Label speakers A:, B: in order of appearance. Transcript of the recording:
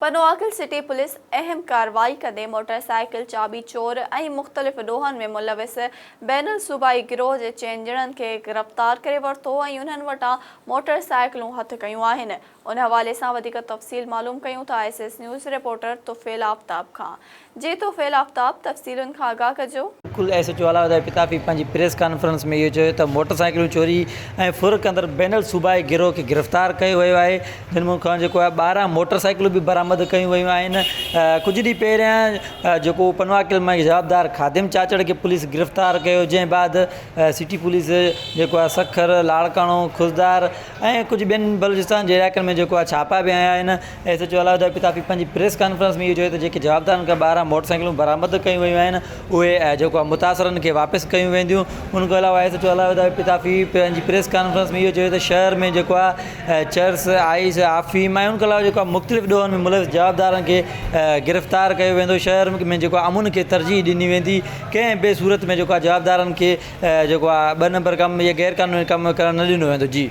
A: Pano Aqil city police اهم ڪارروائي ڪندي موٽر سائيڪل چاٻي چور ۽ مختلف ڏوهن ۾ ملوث بين الصوبائي گروهه جي چئن ڄڻن کي گرفتار ڪري ورتو ۽ انهن وٽان موٽر سائيڪلون هٿ ڪيون آهن ان حوالي سان وڌيڪ تفصيل معلوم ڪيون ٿا S S news reporter Tufail Aftab کان جي طفيل آفتاب تفصيلن کان آگاهه ڪجو.
B: بلڪل S H O Alauddin Patafi پنهنجي پريس ڪانفرنس ۾ اهو چيو ته موٽر سائيڪلون چوري ۽ ڦر ڪندڙ بين الصوبائي گروهه کي گرفتار ڪيو ويو آهي جن مان کان جيڪو آهي 12 موٽر سائيڪلون به برآمد ڪيون ويون آهن ڪجهه ڏينهن پهريان جيڪو پنواڪل مان جوابدار خادم چاچڙ کي پوليس گرفتار ڪيو جنهن بعد سٽي پوليس جيڪو آهي سکر لاڙڪاڻو خضدار ۽ ڪجهه ٻين بلوچستان جي علائقن ۾ جيڪو آهي ڇاپا به هنيا آهن. S H O Alauddin Patafi پنهنجي پريس ڪانفرنس ۾ اهو چيو ته جيڪي جوابدارن کان 12 موٽر سائيڪلون برآمد ڪيون ويون آهن اهي جيڪو آهي متاثرن کي واپس ڪيون وينديون. ان کان علاوه S H O Alauddin Patafi پنهنجي پريس ڪانفرنس ۾ اهو چيو ته شهر ۾ جيڪو آهي چرس، آئس، آفيم ۽ ان کان علاوه جيڪو آهي مختلف ڏوهن ۾ ملوث جوابدارن کي گرفتار ڪيو ويندو شهر ۾ جيڪو آهي امن کي ترجيح ڏني ويندي ڪنهن به صورت ۾ جيڪو آهي جوابدارن کي جيڪو آهي ٻه نمبر ڪم يا غير قانوني ڪم ڪرڻ نه ڏنو ويندو جي.